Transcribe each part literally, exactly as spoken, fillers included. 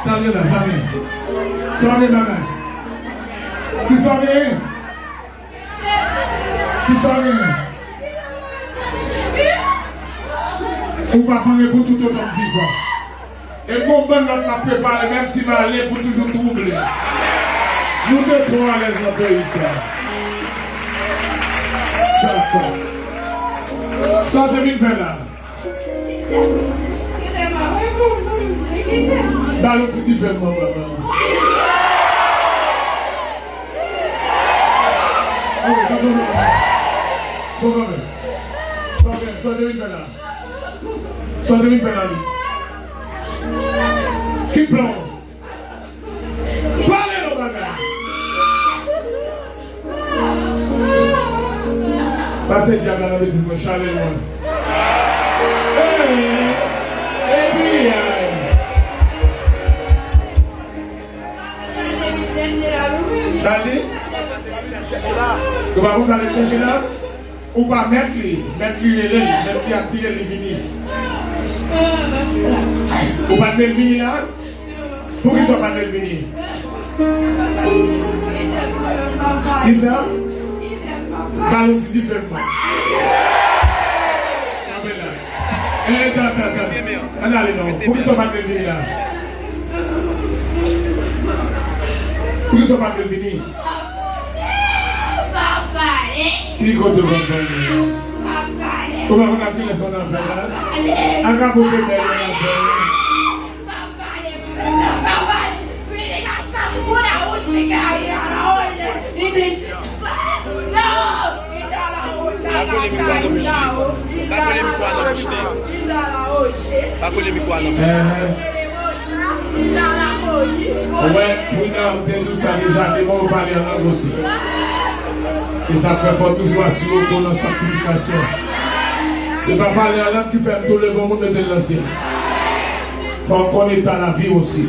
Sa l gen la, sa l gen. Sa l gen bagay. Ki sa l gen? Ki sa l gen? Ou pa pare pou tout otan m vivan. E m gon bann lòt m ap prepare, menm si m ale pou toujou twouble. Nou te twò alèz nan peyi sa. Satan. Sa w te vin fè la? Ba l yon ti dife, manman. Ok, tanpri, tanpri. Bon, kanmenm. Sa w te, sa w te vin fè la? Sa w te vin fè la, li? Ki plan w? Pale non bagay. Pase dyab la nan betiz mwen, chale l mwen. Hey, epi ay. Sa l di? Ou pa konn sa l te chita? Ou pa mèt li, mèt li rele l, mèt li atire l, li vini. Ou pa t vle l vini la? Poukisa w pa t vle l vini? Kisa? Kalou ti dife m. Kanpe la. Eh, tan, tan, tan. Ann ale non. Poukisa w pa t vle l vini la? Poukisa w pa t vle l vini? Ki kote w pa t vle l vini? Ou pa konn a kilès w nan afè la? Al ka pote bèl nan afè la. Pa kole mikwo a nan bouch li. Pa kole mikwo a nan bouch li. Eh. Ou wè, Prina, m te di w sa deja, demon yo pale an lang osi. E sa fè fò toujou asire w nan sanktifikasyon. Se pa pale an lang ki fè m tou leve yon moun mete l nan syèl. Fò w konn eta lavi w osi.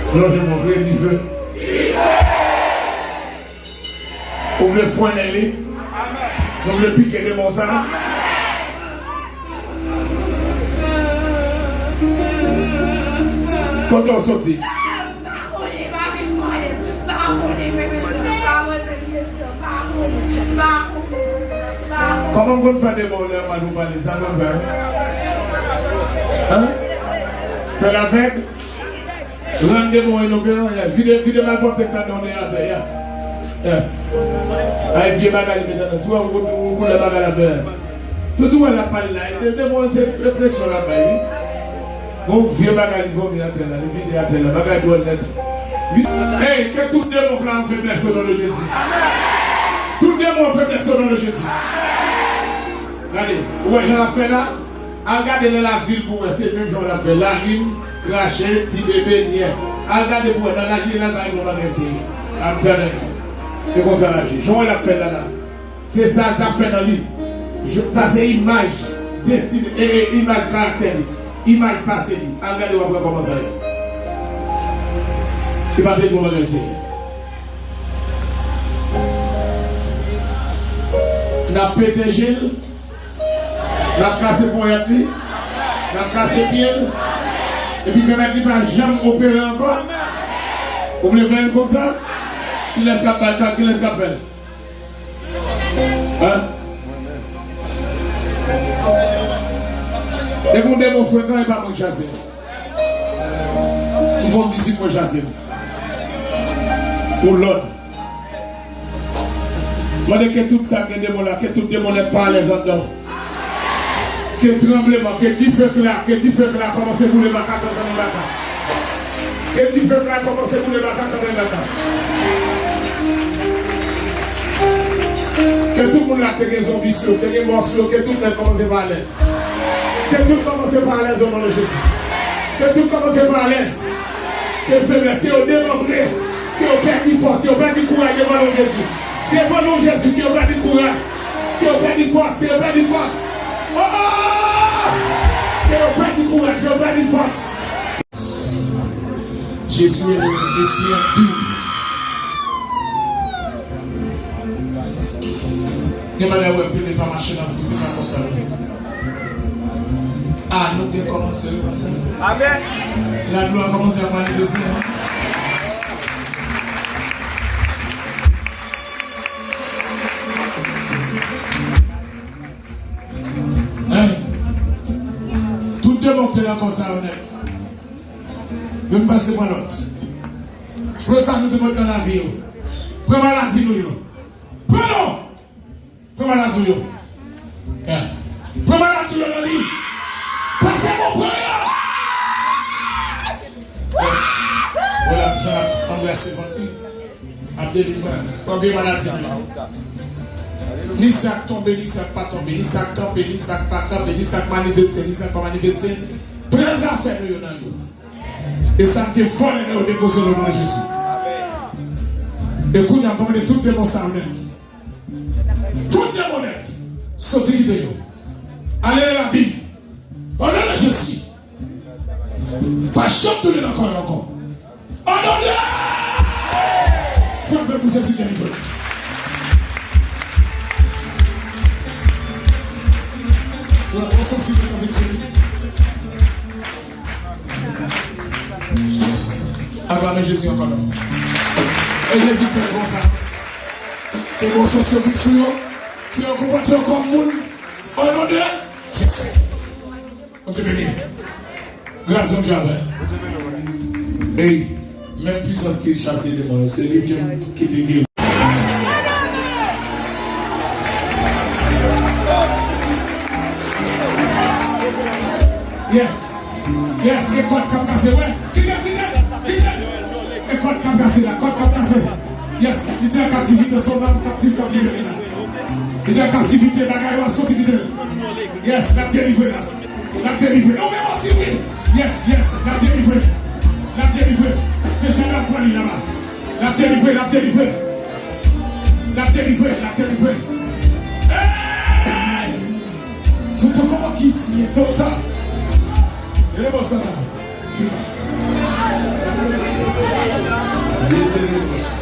Lonje men w, kreye dife. Ou vle fwennen li? Nou vle pike demon sa? Kote w soti? Kòman m konn fè demon lè m al pou pale? Sa konn fè? Hein? Fè l avèg? Rann demon inoperan, yeah. Vide, vide malpwòpte k nan de atè, yeah. Yes. Ay, vye bagay li met anndan. Ti wè ou, ou, ou koulè bagay la fè. Tout ou wè l ap pale la, de, demon se represyon l ap bay, wi. Gon vye bagay li vomi atè la, li vide atè la, bagay dwòl nèt. Vi-, hey, ke tout demon k la an feblès o non de Jezi. Tout demon an feblès o non de Jezi. Gade, ou wè jan l ap fè la? Al gade nan lavil pou wè, se menm jan l ap fè, larim, krache, ti bebe, nyè. Al gade pou wè, nan lajil la, l pa gen bon bagay serye. I'm telling you. Se konsa l aji. Jan w wè l ap fè l la, la. Se sa l t ap fè nan li. Je-, sa se imaj destine, e, e, imaj karaktè li. Imaj pase li. Al gade w ap wè kòman sa ye. Li pa te gen bon bagay serye. N ap pete je l. N ap kase ponyèt li. N ap kase pye l. Epi pèmèt li pa janm opere ankò. Ou vle fè l konsa? Kilès k ap bat, kilès k ap fè l? Hein? Depi yon demon frekan, e pa mwen k chase l. M fè yon disip mwen chase l. Pou lòd. Mande ke tout sa k gen demon la, ke tout demon nèt pa alèz anndan w. Ke tranbleman, ke dife k la, ke dife k la kòmanse boule makak an kanmen makak. Ke dife k la kòmanse boule makak an kanmen makak. Ke tout moun la k te gen zonbi sou yo, k te gen mò sou yo, ke tout nèt kòmanse pa alèz. Ke tout kòmanse pa alèz o non de Jezi. Ke tout kòmanse pa alèz. Ke feblès, ke yo demanbre. Ke yo pèdi fòs, ke yo pèdi kouraj devan non Jezi. Devan non Jezi, ke yo pèdi kouraj. Ke yo pèdi fòs, ke yo pèdi fòs. Oh, oh, oh, oh! Ke yo pèdi kouraj, ke yo pèdi fòs. Jezi rele w, espri an tou. Gen bagay w wè pede pa mache nan fou, se pa konsa l ye. A, nou byen kòmanse, wi, pastè. Amèn. Laglwa kòmanse ap manifeste, non? Hein? Tout demon k te nan kò sa yo nèt. Youn pase pran lòt. Pran sa nou te pot nan lavi yo. Pran maladi nou yo. Pran non! Pran maladi yo. Yeah. Pran maladi yo nan li. Pase bon pran yo. Yes. Vwala, jan ap anbrase vant li. Ap delivre. Pran vye maladi yo. Ni sa k tonbe, ni sa k pa tonbe, ni sa k kanpe, ni sa k pa kanpe, ni sa k manifeste, ni sa k pa manifeste. Pran zafè nou yo nan yo. E sa n te vòlè nan yo depoze yo nan non de Jezi. E kounye a, m mande tout demon sa yo nèt. Tout demon nèt, soti kite yo. Ale nan labim. O non de Jezi. Pa janm tounen nan kò yo ankò. O non de! Frape pou Jezi delivre. Wè, bon, sa si mwen t ap vin sou li. Aklame Jezi ankò non. E Jezi fè konsa. Ke gwo sòsye vin sou yo, ke yo konpòte yo kòm moun, o non de Jezi. Bondye beni. Gras Bondye avè. Ey, menm pwisans ki chase demon yo, se li ki, ki te geri. Yes. Yes, e kòd k ap kase, wè. Kite, kite, kite. E kòd k ap kase la, kòd k ap kase. Yes, li te an kaptivite, se yon nonm kaptif k ap libere la. Li te an kaptivite, bagay yo ap soti kite l. Yes, l ap delivre la. L ap delivre. Ou menm osi, wi. Yes, yes, l ap delivre. L ap delivre. Peche n ap pran li laba. L ap delivre, l ap delivre. L ap delivre, l ap delivre. Hey! Tuto como quisiera tota. Ele bossa la. Viva. Ele bossa.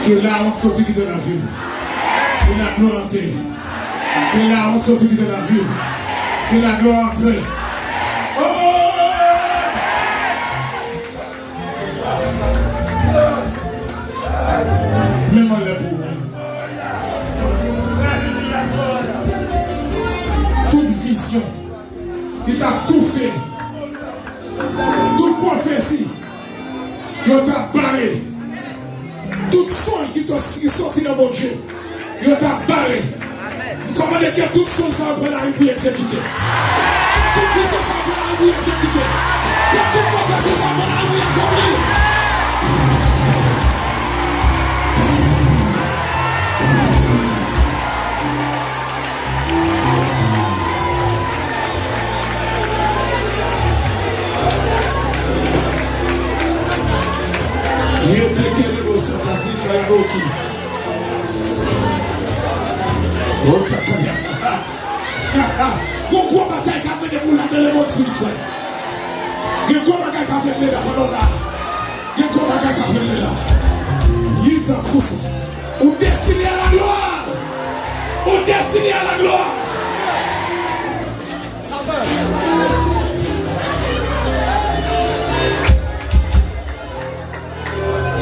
Ke lawont soti kite lavi w. Ke laglwa antre. Ke lawont soti kite lavi w. Ke laglwa antre. Oh! Men m anlè pou ou. Tout vizyon ki t ap toufe, tout pwofesi yo t ap bare, tout sonj ki t-, ki soti nan Bondye, yo t ap bare. M kòmande ke tout sonj sa yo pran lari pou yo egzekite. Ke tout vizyon sa yo pran lari pou yo egzekite. Ke tout pwofesi sa yo pran lari pou yo akonpli. Yo te kere lo Santa Fe Karaoke. Otakaya. Gon gwo batay k ap mennen pou ladan lemonn espirityèl. Gen gwo bagay k ap regle la pandan w la. Gen gwo bagay k ap regle la. Yita kusa. Ou destine a la glwa. Ou destine a la glwa.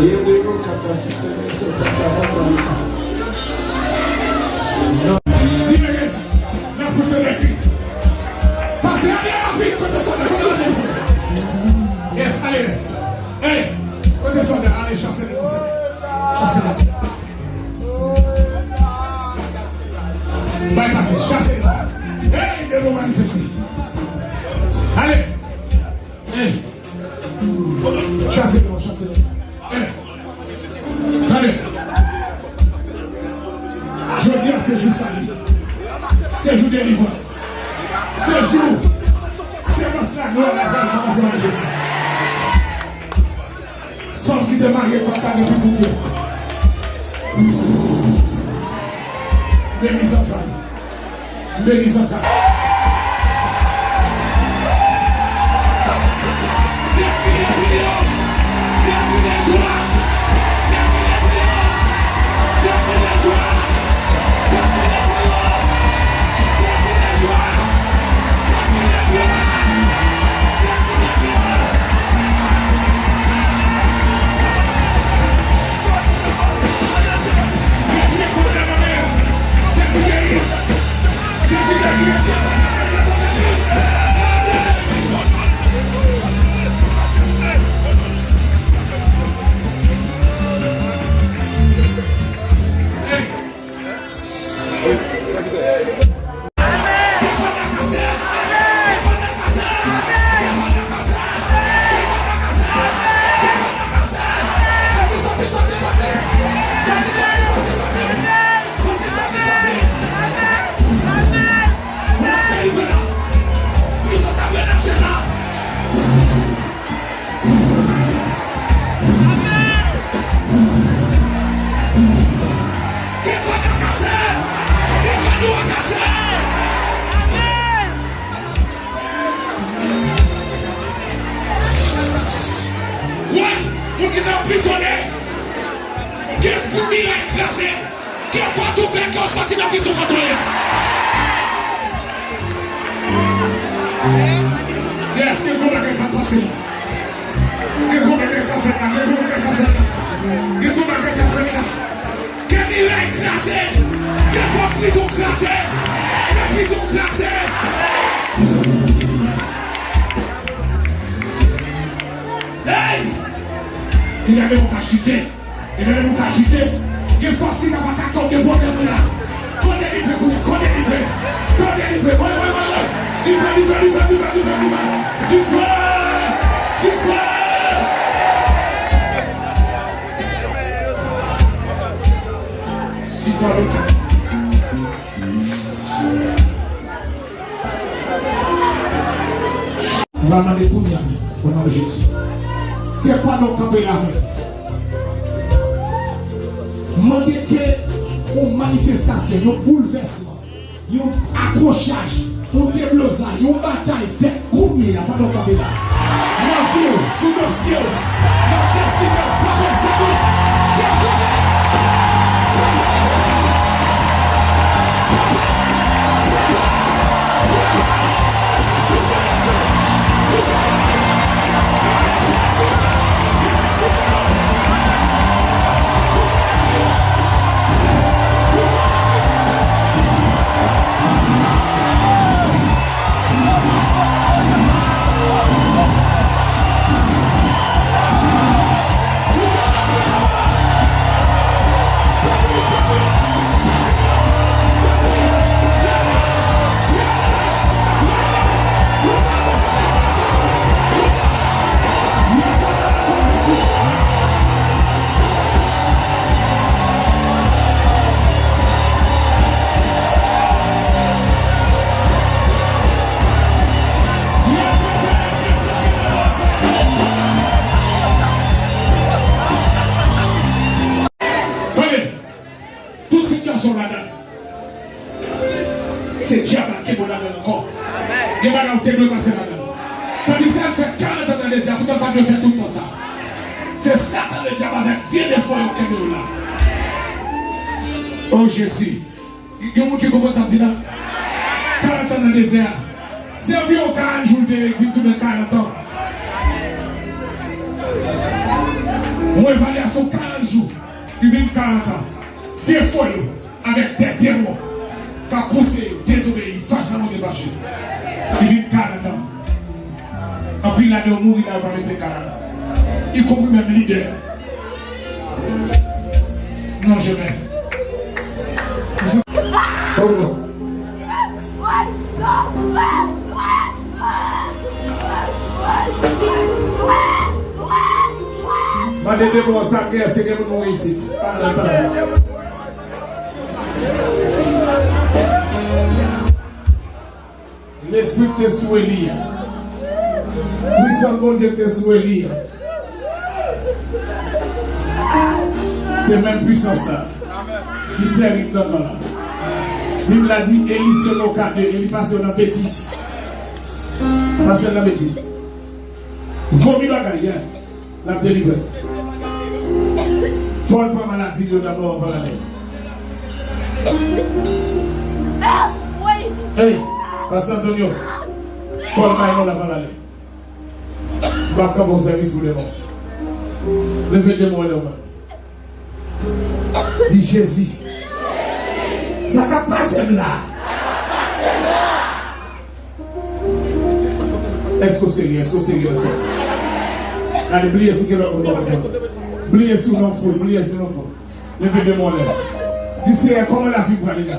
Yedeno katafite meso tata montalita. Non. Libere. Nan pouse nèg li. Pase ale rapid kote sòdè, kote sòdè. Yes, ale. Hey, kote sòdè, ale chase nèg li. Chase nèg li. Bay pase, chase nèg li. Hey, demon manifeste. Ale. Hey. Chase demon, chase demon. Hey. Tande. Jodi a se jou sali. Se jou delivrans. Se jou semans laglwa la pral kòmanse manifeste. Te marye pa ta gen pitit yo. Beni zantray. Beni zantray. Des cris de triomphe. Des cris de joie. Des cris de triomphe. Des cris de joie. Des cris de triomphe. Des cris de joie. Des cris de gloire. Des cris de gloire. Soti, soti, soti, soti. Soti, soti, soti, soti. Soti, soti, soti. Ou ap delivre la. Pwisans ap relâche la. Ke kòd la kase. Ke kòd ou a kase. Wi, moun ki nan prizon, ke miray kraze, ke pòt ouvè, ke w soti nan prizon kote w ye. Yes, gen gwo bagay k ap pase la. Gen gwo bagay k ap fèt la, gen gwo bagay k ap fèt la. Gen gwo bagay k ap fèt la. Ke miray kraze, ke pòt prizon kraze, ke prizon kraze. Hey! Gen lè moun ka chite, gen lè moun ka chite. Gen fòs ki t ap atake w, gen pwoblèm ou la. Kò delivre kounye a, kò delivre, kò delivre. Wi, wi, wi, wi. Dife, dife, dife, dife, dife, dife. Dife! Dife! Si ta lota. M va mande kounye a menm, o non de Jezi. Ke pandan w kanpe la menm, mande ke yon manifestasyon, yon boulvèsman, yon akwochaj, yon deblozay, yon batay fèt kounye a pandan w kanpe la. Nan vi w, sou dosye w, nan destine w, frape, frape, frape, frape, frape, frape, frape, frape. Tande, tout sitiyasyon w ladan, se dyab la kenbe w ladan l ankò. Gen bagay ou te dwe pase ladan. Papi, sa l fè karant an nan dezè a, poutan l pa dwe fè tout tan sa. Se Satan ledyab avèk vye defo yo kenbe w la. O Jezi. Gen moun ki konprann sa m di la? Karant an nan dezè a. Se anviwon karant jou l te vin tounen karant an. Yon evalyasyon karant jou, li vin karant an. Defo yo avèk de demon k ap pouse yo dezobeyi, fache nan moun yo fache. Li vin karant an. Anpil ladan yo mouri la, yo pa regle ka la. Ikonpri menm lidè. Non, jemè. Oh, non. Mande de bò sa, kè se gen moun mouri isit. Pa la, pa la. Lespri k te sou Eli a. Pwisans Bondye k te sou Eli a. Se menm pwisans sa ki tèrib nan tan la. Bib la di Eli sot o ka de, Eli pase yo nan betiz. Pase yo nan betiz. Vomi bagay, yeah. L ap delivre. Fò l pran maladi yo dabò anvan l ale. Hey, Pastè Antonio, fò l bay nou l avan l ale. M p ap kanpe yon sèvis pou demon. Leve demon an nan men. Di Jezi, sa k ap pase m la? Èske w serye? Èske w serye nan sa? Gade, bliye si gen lòt moun nan. Bliye si w nan foul, bliye si w nan foul. Leve de mwen lè. Di Seyè, kòman lavi m prale la?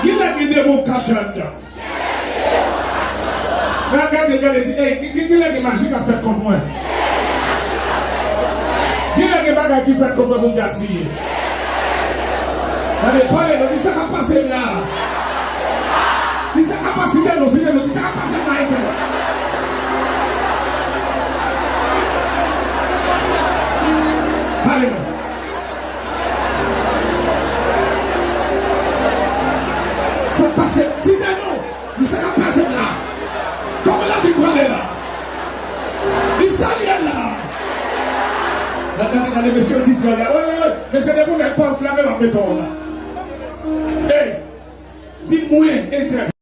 Genlè gen demon kache anndan. Gade, gade, gade, di, ey, gen, gen, genlè gen maji k ap fèt kont mwen. Genlè gen bagay ki fèt kont mwen pou m gaspiye. Gade, pale non, di sa k ap pase m la. Di sa k ap pase m la, non, se non, di sa k ap pase m la, Etènèl. Pale non. Sa k pase m, si te non. Di sa k ap pase m la. Kòman lavi m prale la? Di sa l ye la. Gade, gade, gade, mesye yo di sa l ye. Wi, wi, wi. Mesye, depi w nèg pa anflame, m ap mete w la. Ey, di mwen, entèl.